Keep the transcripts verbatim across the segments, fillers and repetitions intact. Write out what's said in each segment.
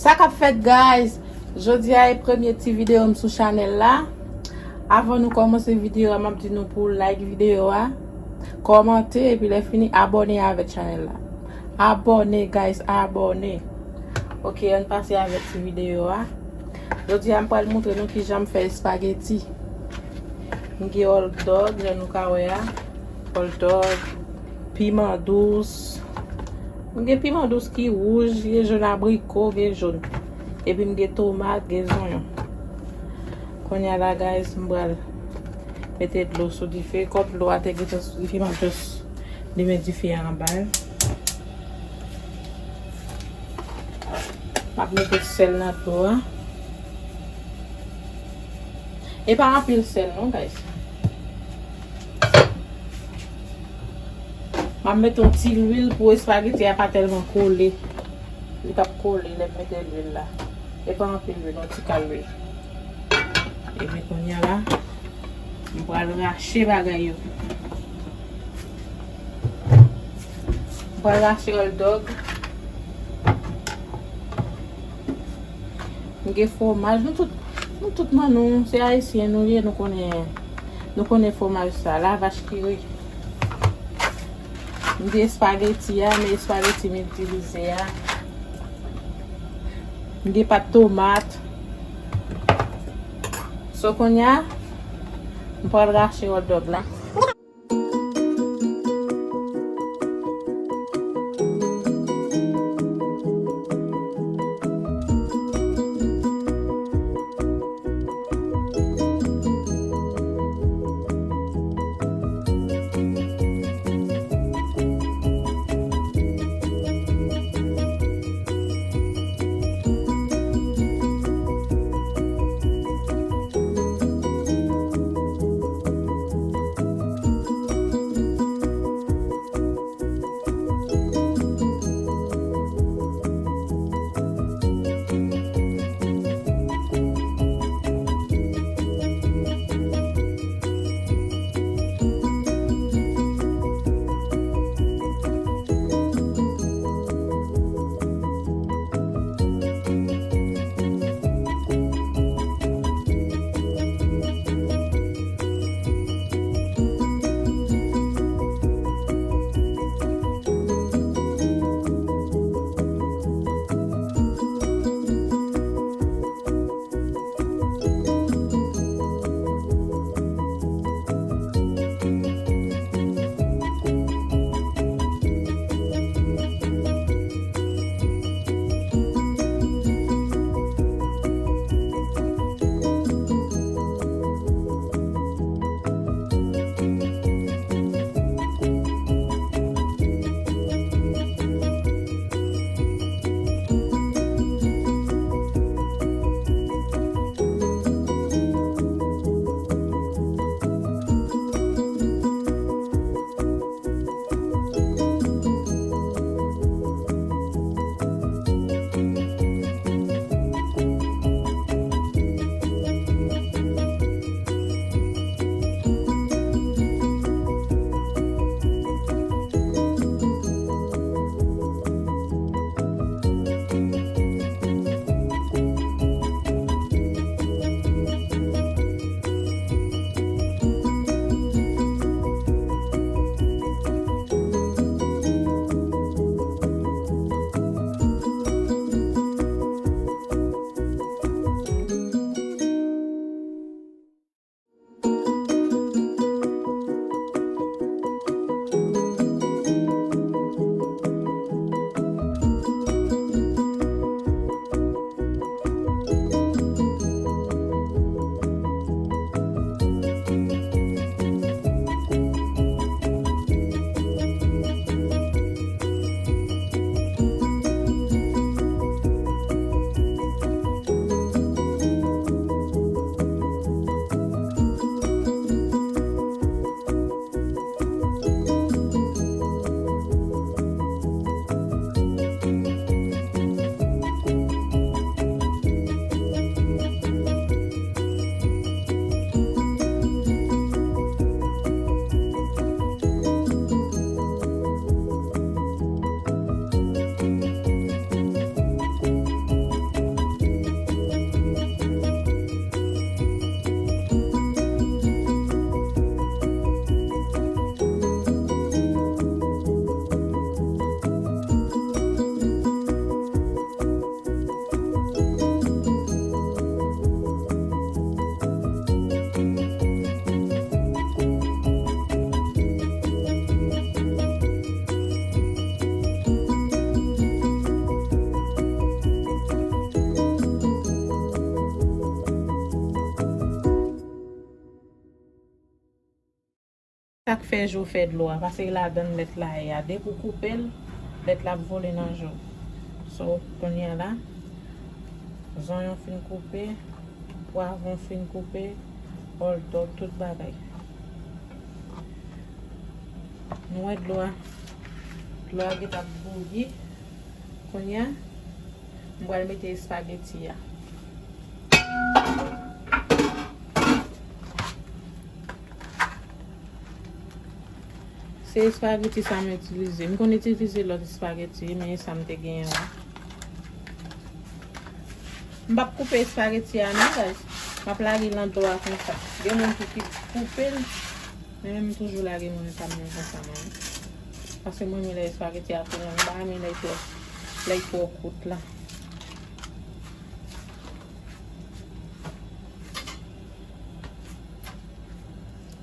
Sa k ap fèt, guys? Jodi a e premye ti videyo m sou chanèl la. Avan nou kòmanse videyo a, m ap di nou pou like videyo a, kòmante, epi lè fini abòne avèk chanèl la. Abòne, guys, abòne. Ok, ann pase avèk ti videyo a. Jodi a m pral montre nou kijan m fè espageti. M gen hot dog, jan nou ka wè a. Hot dog, piman dous. M gen piman dous ki wouj, gen jòn abriko, gen jòn. Epi m gen tomat, gen zonyon. Kounye a la, guys, m pral mete dlo sou dife. Kòm dlo a te gentan sou dife, m ap just limen dife a anba l. M ap mete sèl nan dlo a. E pa anpil sèl non, guys. M ap mete yon ti lwil pou espageti a pa tèlman kole. Li p ap kole lè m mete lwil la. E pa anpil lwil, yon ti kal lwil. Epi kounye a la, m pral rache bagay yo. M pral rache hot dog. M gen fwomaj. Nou tout, nou tout nan nou, se ayisyen nou ye, nou konnen, nou konnen fwomaj sa, la vache qui rit. M gen espageti a, men espageti m itilize a. M gen pat tomat. So kounye a, m pral rache hot dog la. Sa k fè je w fè dlo a, paske ladan lèt la ye a. Depi w koupe l, lèt la ap vole nan je w. So, kounye a la, zonyon fin koupe, pwavwon fin koupe, hot dog, tout bagay. Nou wè dlo a, dlo a gentan ap bouyi. Kounye a, m pral mete espageti a. Se espageti sa m itilize. M konn itilize lòt espageti, men e sa m te genyen la. M p ap koupe espageti a non, guys. M ap lage l nan dlo a konsa. Gen moun ki, ki koupe l, men m toujou lage mwen pa m nan konsa mwen. Paske mwen renmen lè espageti a tou long, m pa renmen lè l twò, lè l twò kout la.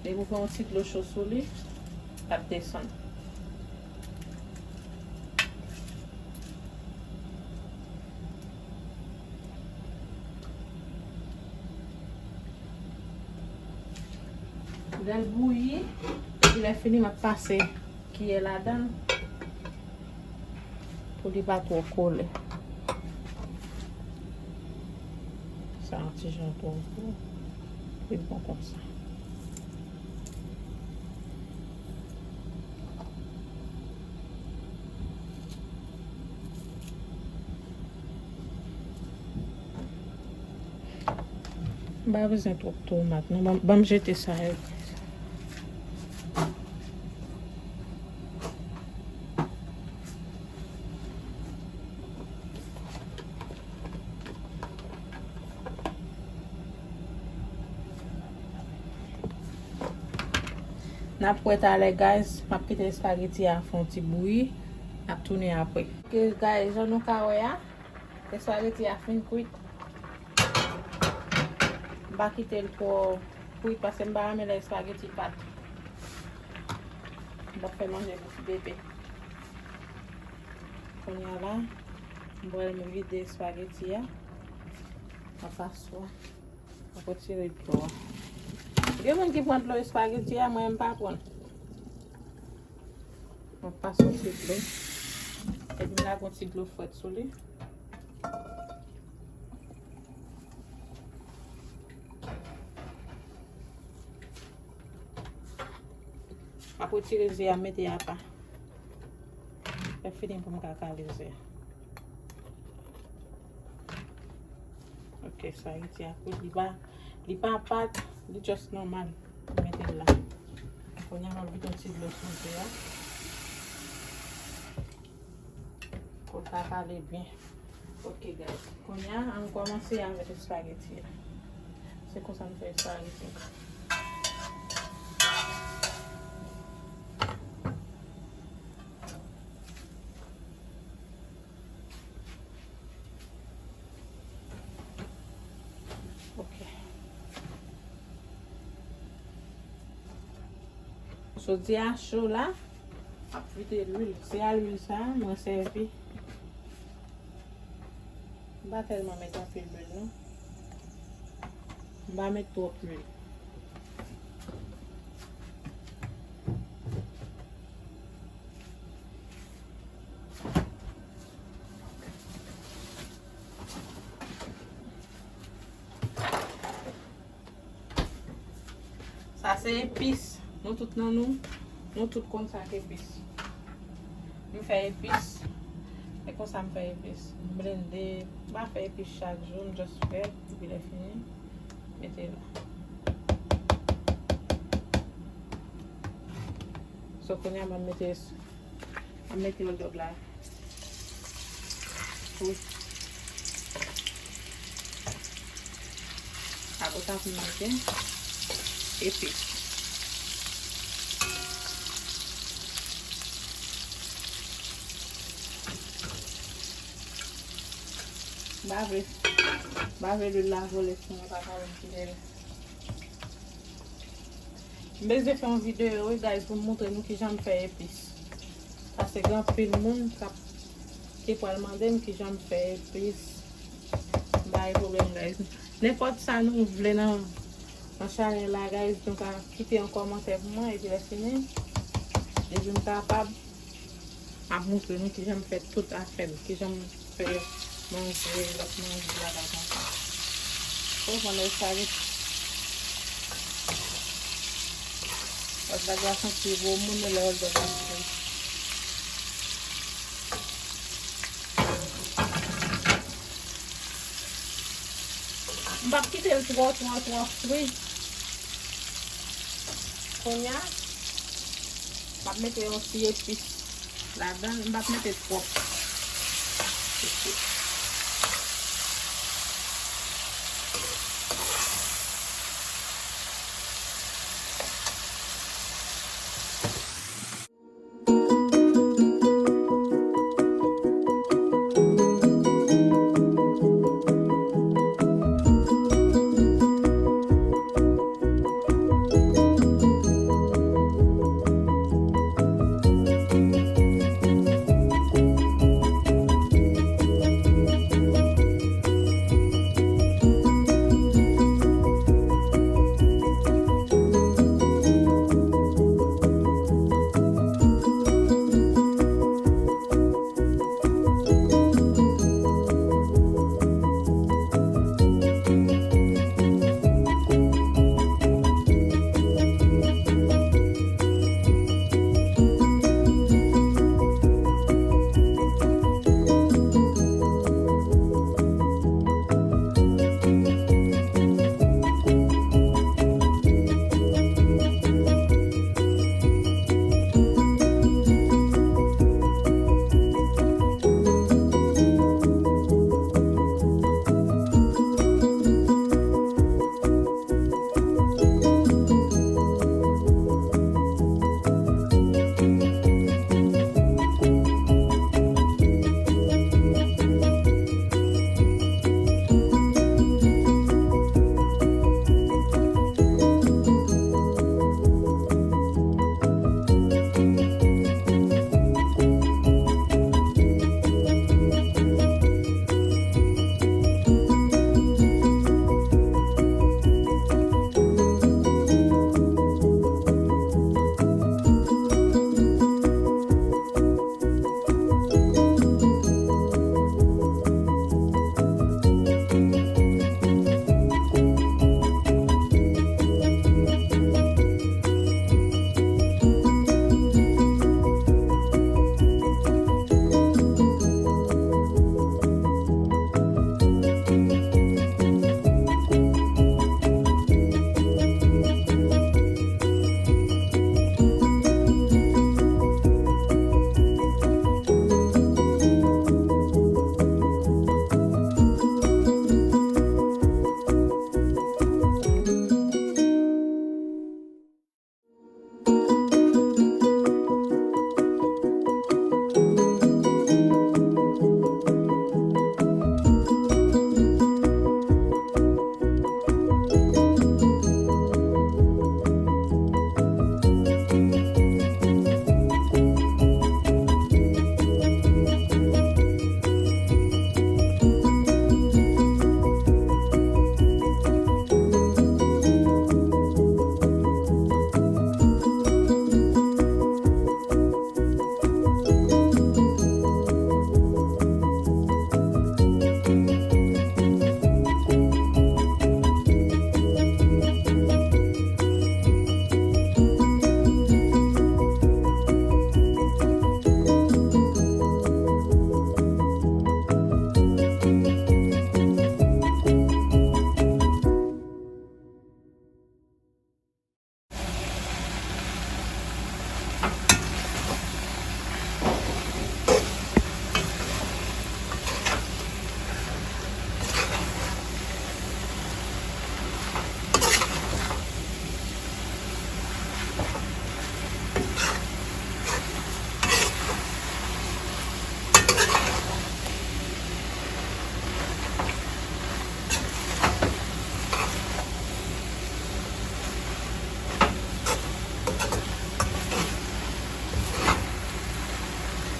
Depi w fè yon ti dlo cho sou li, l ap desann. Lè l bouyi, epi lè fini, m ap pase kiyè ladan l pou li pa twò kole. Sa yon ti jan twò gwo. Li bon konsa. M pa bezwen twòp tomat non. Ban, ban m jete sa yo. N ap wè talè, guys. M ap kite espageti a fè yon ti bouyi. N ap tounen apre. Ok, guys, jan nou ka wè a, espageti a fin kwit. M pa kite l twò kwit paske m pa renmen lè espageti pat. M p ap fè manje pou ti bebe. Kounye a la, m pral vide espageti a nan paswa. M ap retire dlo a. Gen moun ki pran dlo espageti a, mwen m pa pran. M ap pase yon ti dlo. Epi m lage yon ti dlo frèt sou li. M ap retire ze a, m mete apa. Lè fini pou m ka kale ze a. Ok, espageti a kwit, li pa, li pa pat, li just nòmal. M mete l la. Kounye a, m ap vide yon ti dlo sou ze a. Pou l ka kale byen. Ok, guys. Kounye a, ann kòmanse avèk espageti a. Se konsa m fè espageti. Ok. Sodye a cho la, m ap vide lwil. Se a lwil sa a, mwen sèvi. M pa tèlman met anpil lwil, non. M pa met twòp lwil. Sa se epis. Nou tout nan nou, nou tout konn sa k epis. M fè epis. E konsa m fè epis. M blende. M pa fè epis chak jou, m just fè. Epi lè fini, mete la. So, kounye a, m ap mete, m ap mete hot dog la. Wi. Apre sa, pou m mete epis. M pa vle, m pa vle lwil la vole sou mwen, pa ka wè m ki lè. M bezwen fè yon videyo, wi, guys, pou m montre nou kijan m fè epis. Paske gen anpil moun k ap, ki pral mande m kijan m fè epis. M pa gen pwoblèm, guys. Nenpòt sa nou vle nan, Nan chanèl la, guys, nou ka kite yon kòmantè pou mwen, epi lè fini, depi m kapab, m ap moutre nou kijan m fè tout afè m, kijan m fè manje, lòt manje, bagay konsa. O, pandan sa, lòt bagay la santi gwo moun, men lè hòtdòg la fri. M p ap kite l twò, twò, twò fri. Kounye a, m ap mete yon ti epis ladan l. M p ap mete twòp epis.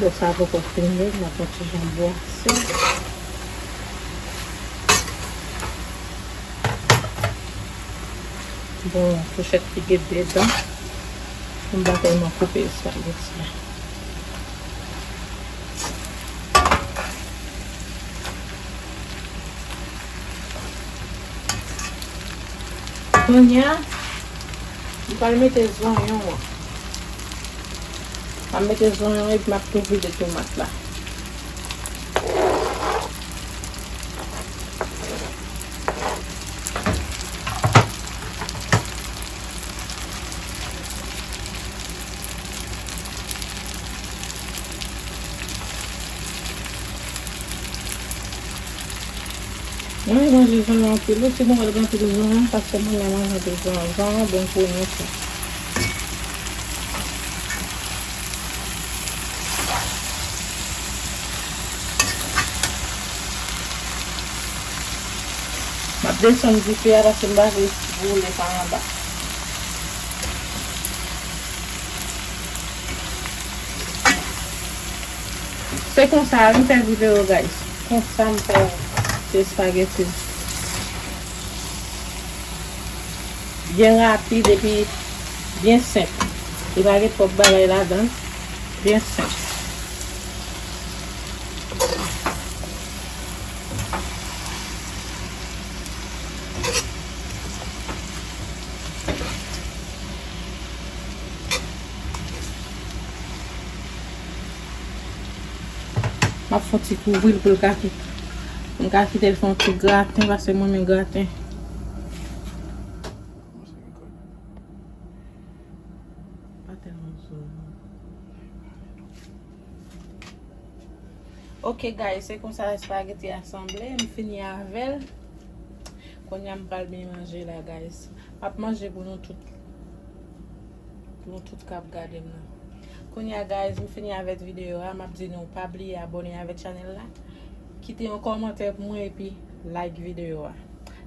Bon, sa poko fin red, m ap pran ti jan bwase. Bon, fouchèt ki gen de dan pou m pa tèlman koupe espageti a. Kounye a, m pral mete zonyon an. M ap mete zonyon epi m ap tou vide tomat la. Mwen manje zonyon anpil wi, si nou wè l gen anpil zonyon, paske mwen menm mwen manje zonyon. Zonyon bon pou nou tou. M ap desann dife a paske m pa vle boule pa anba. Se konsa m fè videyo, guys. Konsa m fè ti espageti. Byen rapid epi byen senp. Li pa gen twòp bagay ladan. Byen senp. M ap fè yon ti kouvri l pou l ka kit-, m ka kite l fè yon ti graten, paske mwen renmen graten. Pa tèlman zoom. Ok, guys, se konsa espageti a sanble. M fini avè l. Kounye a m pral byen manje la, guys. M ap manje pou nou tout. Pou nou tout k ap gade m nan. Kounye a, guys, m fini avèk videyo a. M ap di nou pa bliye abòne avèk chanèl la. Kite yon kòmantè pou mwen epi like videyo a.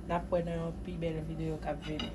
N ap wè nan yon pi bèl videyo k ap vini.